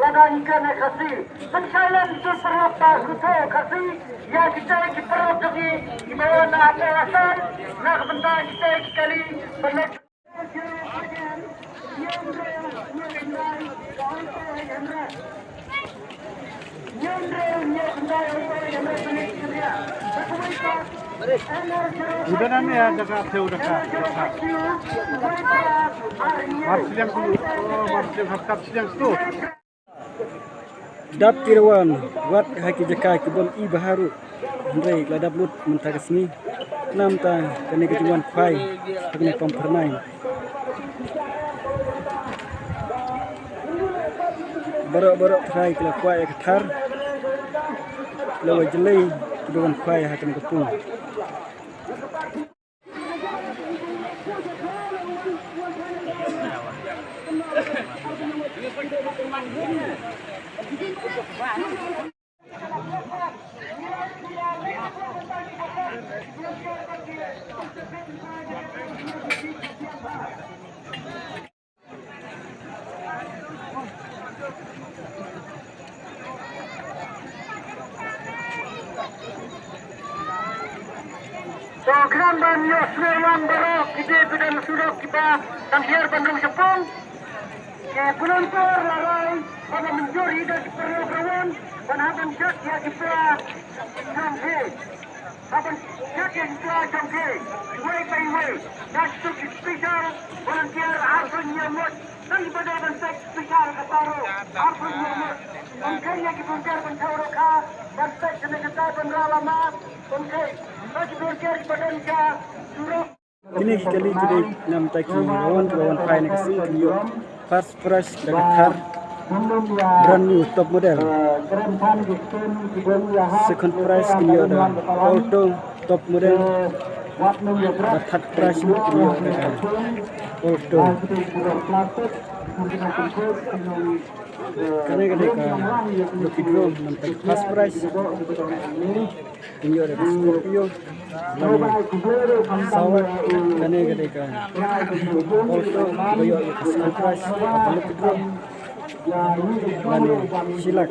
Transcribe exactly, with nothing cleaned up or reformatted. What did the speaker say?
Lada ngi kane Khasi, pynshai lem ki paralok ba khuslai Khasi ïa kita ki paralok jong ngi kiba wan na Upper Assam na ka bynta kita ki kali ban leit. Ibadan ya jaka theu daka. Mar siliang tu, oh, mar siliang hap kap siliang tu. Dap ki rawan wat ha ki jaka ki bym i bha ruh. Hynrei la dap lut mynta ka sngi. Namta kane ka jingwan khwai ha kane ka pamphyrnai. Baroh baroh trai ki la kwah ïa ka thar. La wa jlei ki ba wan khwai ha kane ka pung. To khnang ban ïohsngew lang baroh ki dei ki don surok kiba dang hiar ban rung shaphrang. Ki volunteer la rai ban mynjur ïa ki paralok rawan ban hap ban check ïa ki pla jong ki. Hap ban check ïa ki pla jong ki iwei pa iwei. Nangta ki special volunteer arphew hynñiew ngut. Tang ki ba dei ban peit special ka taru arphew hynñiew ngut. Ym kheiñ ïa ki volunteer ban thew ruh ka ban peit kane ka tai ban rah lama. Ym kheiñ. Ba ki volunteer ki ba don ka surok. Kine ki kali ki dei namta ki rawan ki rawan phai na ka sngi kin ïoh first prize da ka thar brand new top model. Second prize kin ïoh da Alto top model. Ba third prize kin ïoh da ka Alto. Kane ka dei ka lucky draw namta first prize. Kin ïoh da ka Scorpio. Lane sawa kane ka dei ka Alto ba ïoh ïa ka Scorpio. Ka lucky draw. Lane shilak.